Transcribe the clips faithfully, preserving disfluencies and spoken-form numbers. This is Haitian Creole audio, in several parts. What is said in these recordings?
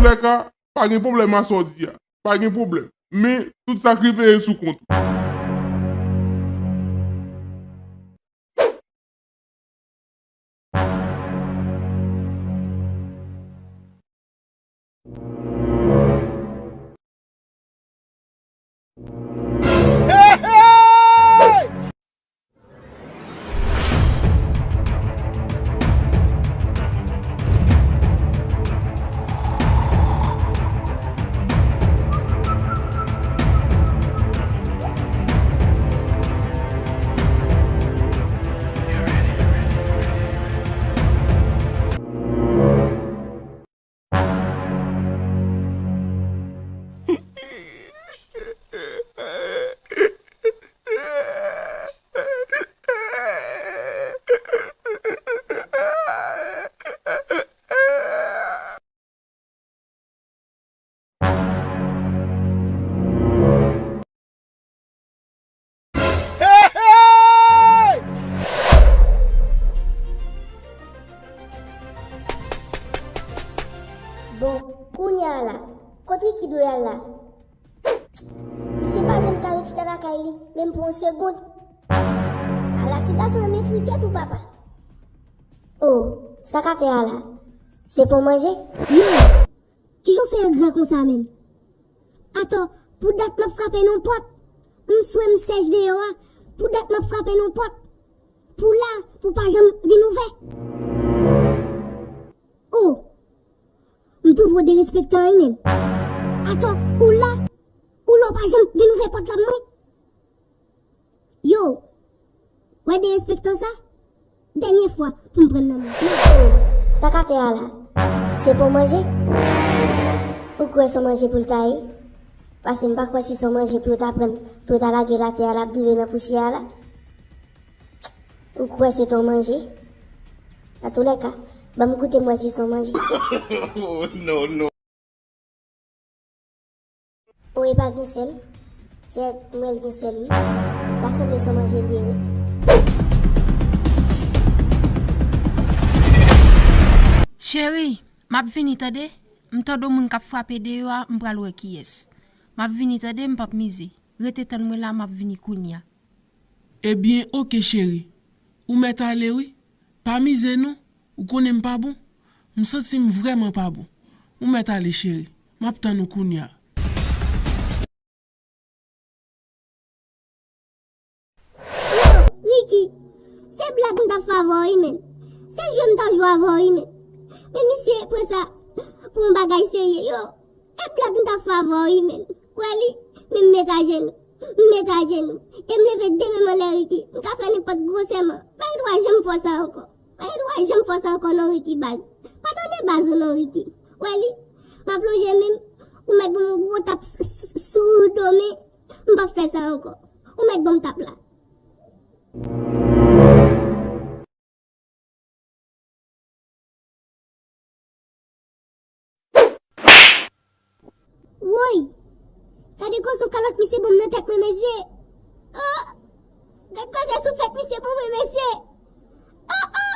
Antouka, pa gen pwoblèm a sa w di a. Pa gen pwoblèm. Men, tout sa k rive e sou kont ou. Bon, kounye a la, kot Ricky dwe al la? Misye pa janm ka ret chita lakay li, menm pou yon segond. Ala ti gason renmen frite tou, papa. Oh, sa k atè a la? Se pon manje? Yo! Kijan w fè engra konsa, menn? Atò, pou dat m ap frape nan pòt. M swe m sèch deyò a. Pou dat m ap frape nan pòt. Pou la, pou pa janm vin ouvè. Oh! M twouve w derespektan, wi, menn. Atò, ou la, ou la w pa janm vin ouvè pòt la pou mwen. Yo, wè derespektan sa? Dènye fwa pou m pran nan men. Sa k atè a la? Se pon manje? Ou kwè se yon manje pou l ta ye? Paske m pa kwè si se yon manje pou yo ta pran, pou yo ta lage l atè a, l ap drive nan pousyè a la. Ou kwè se ton manje? Antoulèka, ban m goute m wè si se yon manje. Oh, non, non. O, epa l gen sèl? Kèt, m wè l gen sèl, wi. Ta sanble se yon manje li ye, wi. Cheri, m ap vini, tande? M tande yon moun k ap frape deyò a, m pral wè kiyès. M ap vini, tande? M p ap mize. Rete tann mwen la, m ap vini kounye a. Ebyen, oke, cheri. Ou mèt ale, wi. Pa mize, non. Ou konnen m pa bon. M santi m vrèman pa bon. Ou mèt ale, cheri. M ap tann ou kounye a. Yo, Ricky, se blag m t ap fè avè w, wi, menn. Se jwe m t ap jwe avè w, wi, menn. Men misye pran sa pou yon bagay serye, yo. E blag m t ap fè avè w, wi, menn. Ou wè li? Men m met ajenou. M met ajenou. E m leve de men m anlè, Ricky. M ka fè nenpòt gwosè m an. Pa gen dwa janm fè w sa ankò. Pa gen dwa janm fè w sa ankò non, Ricky, baz. Padone baz ou non, Ricky. Ou wè li? M ap lonje men m. Ou mèt ban m yon gwo tap s-, s-, sou do men. M p ap fè sa ankò. Ou mèt ban m tap la. Woy! Gade gwosè kalòt misye ban m nan tèt mwen, mesye! Oh! Gad gwosè souflèt misye ban mwen, mesye! Oh, oh!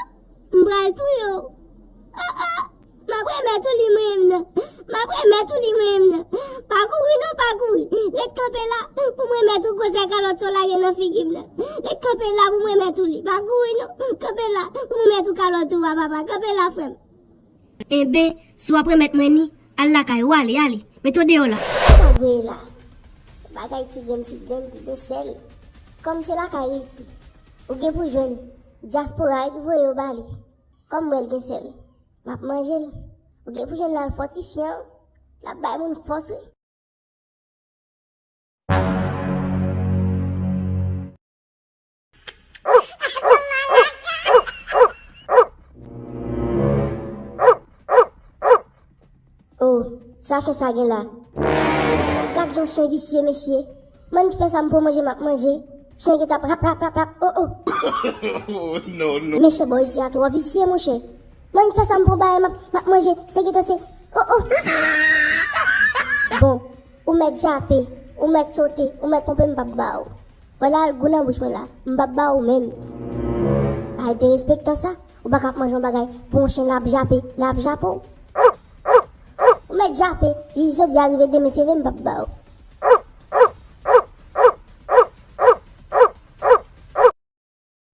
M pral touye w! Oh, oh! M ap remèt ou li mwen menm nan. M ap remèt ou li mwen menm nan. Pa kouri non, pa kouri. Ret kanpe la pou m remèt ou gwosè kalòt sa w lage nan figi m nan. Ret kanpe la pou m remèt ou li. Pa kouri non. Kanpe la pou m remèt ou kalòt ou a, papa. Kanpe la, frè m. Enben, si w ap remèt mwen li, al lakay ou, ale, ale. Mete w deyò la. Sa vre la. Bagay ti grenn, ti grenn ki gen sèl. Kòm se lakay Ricky, ou gen pou jwenn dyaspora ki voye yo ba li. Kòm m wè l gen sèl, m ap manje l. Ou gen pou jwenn l al fòtifyan. L ap bay moun fòs, wi. Oh, sa chen sa gen la? Gad yon chen visye, mesye. Mwen ki fè sa m pou manje, m ap manje. Chen ki t ap rap, rap, rap, rap. Oh, oh. Oh, non, non. Men chen bò isi a twò visye, monchè. Mwen ki fè sa m pou bay, m ap, m ap manje. Se ki tan se. Oh, oh. Bon, ou mèt jape, ou mèt sote, ou mèt ponpe, m p ap ba ou. Wè la al gou nan bouch mwen la, m p ap ba ou menm. Ay, derespektan sa, ou pa ka ap manje yon bagay pou yon chen l ap jape, l ap jape w. Mèt jape, jis jodi a rive demen se vre m p ap ba w.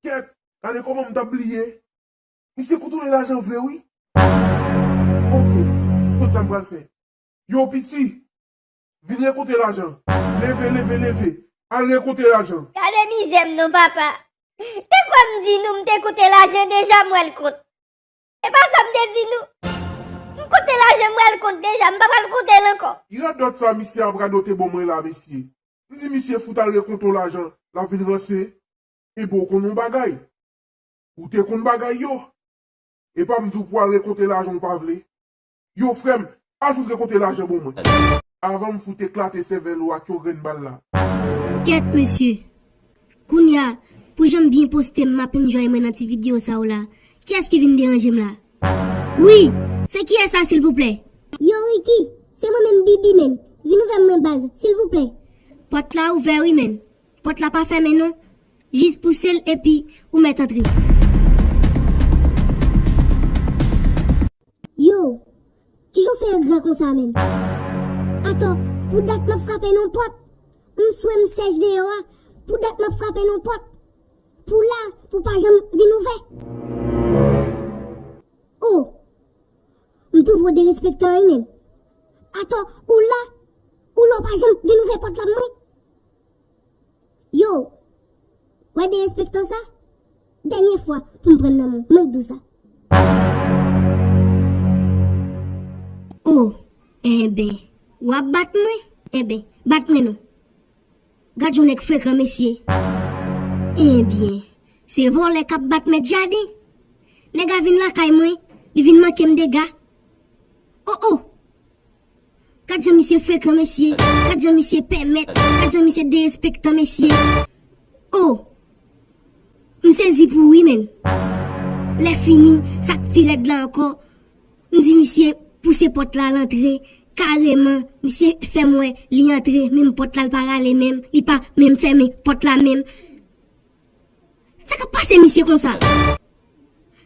Kèt, gade kòman m t ap bliye. Misye kontwole lajan vre wi. Oke, m konn sa m pral fè. Yo piti, vin rekonte lajan. Leve, leve, leve. Al rekonte lajan. Gade mizè m non papa. Te kwè m di nou m te konte lajan deja m wè l kont. E pa sa m te di nou. M konte lajan m wè l kont deja, m pa pral konte l ankò. Ki radòt sa misye ap radote ban mwen la mesye? M di misye fout al rekonte w lajan, l ap vin ranse. Ebyen w konn yon bagay. Ou te konn bagay yo. E pa m di w pou al rekonte lajan w pa vle. Yo frè m, al fout rekonte lajan ban mwen. Avan m fout eklate sèvèl ou ak yon grenn bal la. Kèt mesye. Kounye a, pou jan m byen poste m m ap enjoy mwen nan ti videyo sa yo la. Kiyès ki vin deranje m la? Wi, se kiyès sa silvouplè? Yo Ricky, se mwen menm Bibi menn. Vin ouvè m mwen baz, silvouplè. Pòt la ouvè wi menn. Pòt la pa fèmen non. Jis pouse l epi ou mèt antre. Yo, kijan w fè engra konsa menn? Atò, pou dat m ap frape nan pòt. M swe m sèch deyò a. Pou dat m ap frape nan pòt. Pou la, pou pa janm vin ouvè. Oh, m twouve w derespektan wi menn. Atò, ou la, ou la w pa janm vin ouvè pòt la pou mwen. Yo, wè derespektan sa? Dènye fwa pou m pran nan men w, mwen k di w sa. Oh, enben, w ap bat mwen? Enben, bat mwen non. Gad yon nèg frekan mesye. Enben, se vòlè k ap bat mèt jaden. Nèg la vin lakay mwen, li vin manke m dega. Oh, oh. Gad jan misye frekan mesye, gad jan misye pèmèt, gad jan misye derespektan mesye. Oh! M sezi pou wi menn. Lè fini, sa k pi rèd la ankò, m di misye pouse pòt la al antre, kareman, misye fè m wè li antre, menm pòt la l pa rale menm, li pa menm fèmen pòt la menm. Sa k ap pase misye konsa?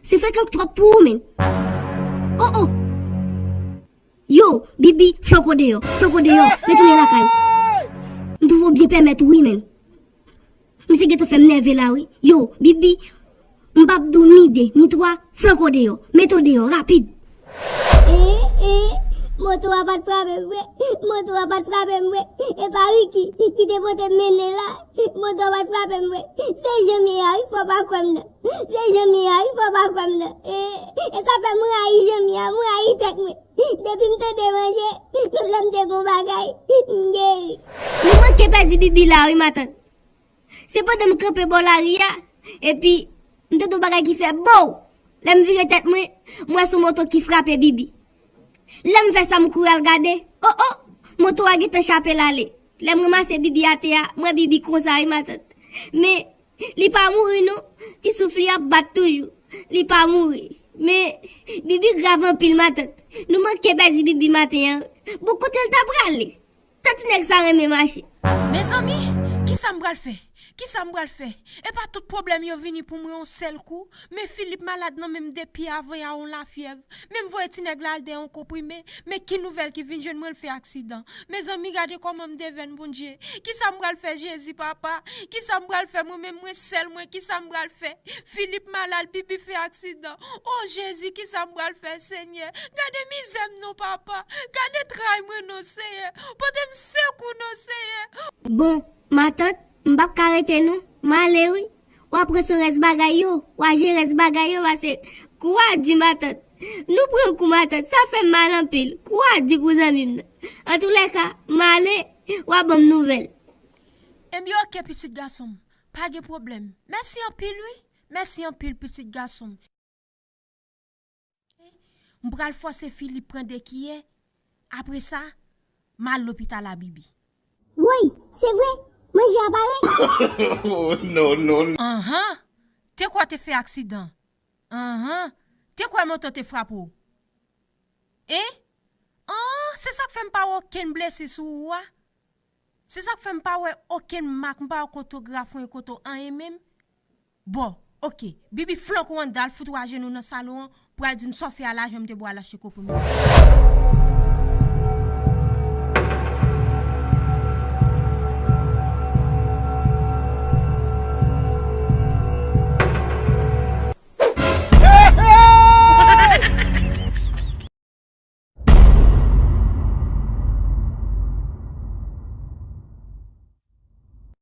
Se frekan twòp pou ou menn. Oh, oh! Yo, Bibi, flanke w deyò, flanke w deyò, retounen lakay ou. M twouve w byen pèmèt ou wi menn. Misye gentan fè m nève la wi. Yo, Bibi, m p ap di w ni de, ni twa, flanke w deyò, mete w deyò, rapid. E, e, moto a pa t frape m vre, moto a pa t frape m vre. E pa Ricky ki te pote m mennen la, moto a pa t frape m vre. Se Jemi a wi, fò w pa kwè m nan. Se Jemi a wi, fò w pa kwè m nan. E, e sa fè m rayi Jemi a, m rayi tèt mwen. Depi m tande manje, menm lè m te gon bagay, m geri. Nou manke pèdi Bibi la wi, matant. Se pandan m kanpe bò lari a, epi m tande yon bagay ki fè bow. Lè m vire tèt mwen, m wè se yon moto ki frape Bibi. Lè m fè sa, m kouri al gade, oh, oh, moto a gentan chape l ale. Lè m ranmase Bibi atè a, m wè Bibi konsa wi, matant. Men, li pa mouri non, ti souf li ap bat toujou. Li pa mouri. Men, Bibi grav anpil, matant. Nou manke pèdi Bibi maten an. Bon, kote l ta prale? Tèt nèg sa renmen mache. Mezanmi, kisa m pral fè? Kisa m pral fè? Epa tout pwoblèm yo vini pou mwen yon sèl kou? Men Filip malad nan men m depi avan yè yon lafyèv. Men m voye ti nèg la al dèyè yon konprime. Men ki nouvèl ki vin jwenn mwen, l fè aksidan. Mezanmi, gade kòman m devèn, Bondye. Kisa m pral fè, Jezi, papa? Kisa m pral fè, mwen menm, mwen sèl mwen, kisa m pral fè? Filip malad, Bibi fè aksidan. O Jezi, kisa m pral fè, Senyè? Gade mizè m non, papa. Gade tray mwen non, Senyè. Pote m sekou non, Senyè. Bon, matant, m p ap ka rete non. M ale wi. W a pran swen rès bagay yo. W a jere rès bagay yo, paske kou a di, matant. Nou pran kou, matant. Sa fè m mal anpil. Kou a di pou zanmi m nan. Antoulèka, m ale. W a ban m nouvèl. Ebyen, oke, pitit gason m. Pa gen pwoblèm. Mèsi anpil, wi. Mèsi anpil, pitit gason m. M pral fòse Filip pran de kiyè. Apre sa, m al lopital a Bibi. Woy, se vre? Manje a pare? Oh, non, non. Anhan! Te kwè w te fè aksidan. Anhan! Te kwè moto te frape w. En? An, se sa k fè m pa wè okenn blesi sou ou a. Se sa k fè m pa wè okenn mak, m pa wè kote w grafwen, kote w anyen menm. Bon, oke. Bibi flanke w anndan, al fout w ajenou nan salon an pou al di m sa w fè a lajan m te ba w al achte konprime.